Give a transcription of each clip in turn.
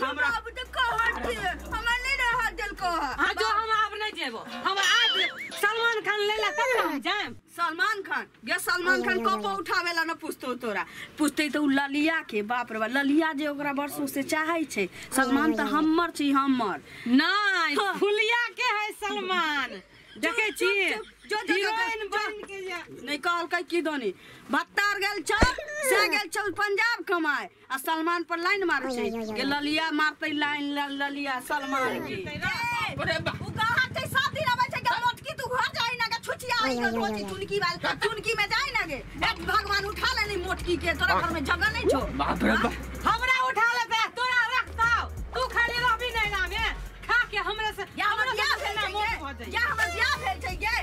हमरा बाबू त कहत हमरा नहीं रह देल को। हां जो हम आब नहीं जेबो, हम आज सलमान खान लेला तब ना हम जाएम। सलमान खान गे सलमान खान कपो उठावेला न पूछतो तोरा, पूछते त उ ललिया के बाप रे बाप, ललिया जे ओकरा बरसों से चाहै छै। सलमान त हमर छी हमर नहीं फुलिया के है सलमान। देखे छी जो जो हीरोइन बन के जा नहीं कहलकै की दोनी भत्तार गेल छौ से गेल छौ पंजाब कमाए आ सलमान पर लाइन मारै छै गे ललिया मारतै लाइन ललिया सलमान के। अरे बा उ कहा छै सब दिन आबै छै गे मोटकी तू घर जाई ना गे छुछिया आई गे रोटी चुनकी वाल चुनकी में जाई ना गे एक भगवान उठा लेनी मोटकी के, तोरा घर में जगह नहीं छौ। बाप रे बाप हमरा उठा लेते तोरा रखताौ, तू खाली रहबी नहीं ना में खा के हमरा से या हमर बियाह भेल ना छै मोट हो गे, जाई। या हमर बियाह भेल छै गे,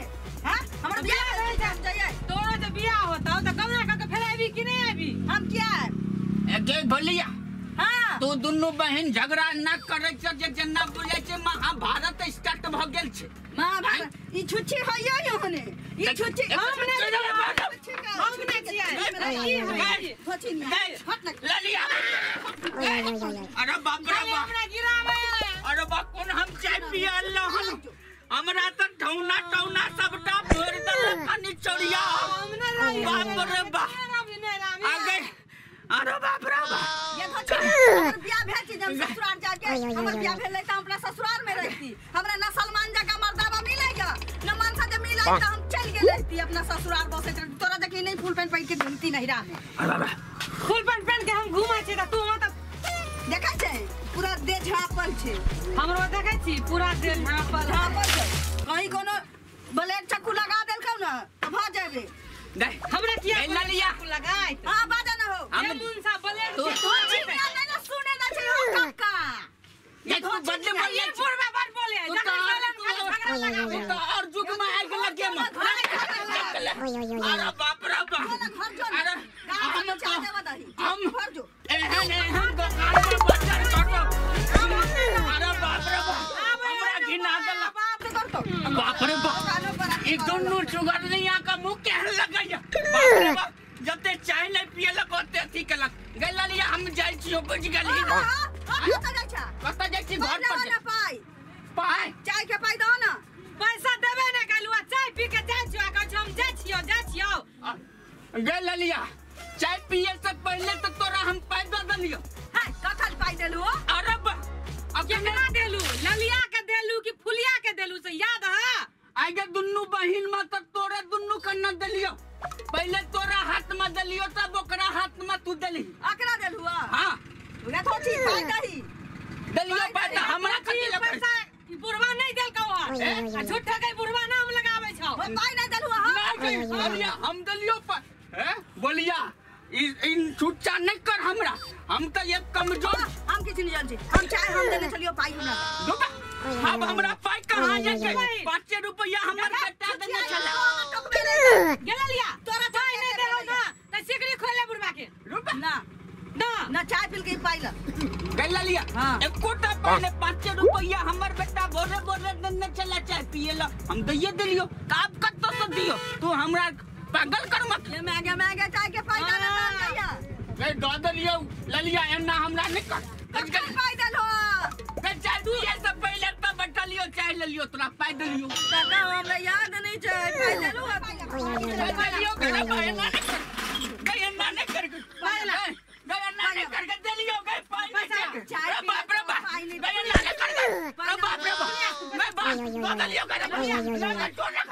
हां हमर बियाह भेल छै हम जइयै। तोरो जे बियाह होतौ त कमरा क के फेर आबी कि नहीं आबी? हम किया गे भलिया हां तू दुनू बहन झगड़ा न करै छ जे जेना बुझै छै महाभारत स्टार्ट भ गेल छै। महाभारत ई छुच्छी हइयै होने ई छुच्छी हम नहि हम नहि छियै। धोची नहीं हट ना ललिया। अरे बाप रे बाप हमरा गिरावे। अरे बाप कोन हम चाय पिया लहन हमरा त ठौना टौना सबटा भोर देलक कनि चोरिया। हम नहि रही बाप रे बाप आगे। अरे बाप रे बाप ये धोची हमर बियाह भेल छै जब ससुराल जाके हमर बियाह भेल त हम अपना ससुराल में रहती, हमरा न सलमान जका मर्दावा मिलेगा न मनसा जे मिलै त हम चल गेल रहती अपना ससुराल बसैत रहती। तोरा जकी नहीं फुल पैंट पहिर के घूमती नहीं रहा में। अरे बाप फुल पैंट पहन के हम घूमै छी त तू हम त देखै छै पूरा देह झापल छै। हमरो देखै छी पूरा देह झापल झापल छै, कहीं कोनो ब्लेड चक्कू लगा देलकौ न त भ जेबे। हमरा किया ललिया लगाइत? हां बाजा न हो हम मुनसा ब्लेड तू धोची नहीं न सुने न छै हो काका। ये तू बदले ये बुढ़वा बड़ बोले तू जखन बोले खाली झगड़ा लगावे। तो और जुग में आगि लगे म। अरे बाप रे बाप घर जो अरे हम चाह देब दही हम घर जो एहन एहन दुकान में बजर करब। अरे बाप रे बाप हमरा घिना देलक। बाप से करतो बाप रे बाप ई दुनू चुगरनिया का मुंह केहन लगैया। बाप रे बाप जते चाय नहीं पियलक ओते अथी केलक। गेल ललिया हम जाइ छियो बुझ गेलही। हां कतऽ जाइ छ? कतऽ जाइ छी? घर पर ना पाई पाई चाय के पाई दो ना। पैसा देबे ने कालू आ चाय पी के जाइ छियो आ कहै छियो हम जाइ छियो जाइ छियो। गेल ललिया चाय पिए से पहले तो तोरा हम पाई दऽ देलियो। हां कखन पाई देलु? अरे बा अब केकरा देलु? ललिया के देलु कि फुलिया के देलु से याद है? आगे दुनू बहिन में त तोरे दुनू के न देलियो, पहले तोरा हाथ में देलियो तब ओकरा हाथ में तू देली। अकरा देलु? हां उहे थोची पाई दही देलियो पाई त हमरा कथि लगे पैसा? ई बुढ़वा नहीं देलकौ हन आ झूठा के बुढ़वा नाम लगाबै छौ। पाई नहीं देलु? हां नहीं ललिया हम देलियो पाई। हैं बोलिया इन छुच्चा नहीं कर हमरा, हम त एक कमजोर हम किछ नहीं जान छी। हम चाहे हम देने चलियो पाई हमरा रुपा। अब हमरा पाई कहां जाके 5 रुपया हमर बेटा देने छला। गेललिया तोरा पाई नहीं देलौ ना त सिकरी खोले बुढ़वा के रुपा ना ना ना चाय पिल के पाई ल। गेललिया एकोटा पाई 5 रुपया हमर बेटा बोरे बोरे देने छला चाय पिएला हम दैये देलियो त आप कत से दियो? तू हमरा पागल कर मत। ये महंगा महंगा चाय के पाई देना ना भैया। ए द देलियो ललिया एना हमरा नहीं कर। कखन पाई देलहो? ए चाय पिए से पहले त बैठलियो चाय लेलियो तोरा पाई देलियो। काका हमरा याद नहीं छै पाई देलु? पाई देलियो गए पाई ना नहीं कर गए एना नहीं कर पाई ला गए एना नहीं कर के देलियो गए पाई नहीं। चाय अरे बाप रे बाप पाई नहीं गए एना नहीं कर गए। अरे बाप रे बाप मैं बाप द देलियो गए ना ना छोड़ ना।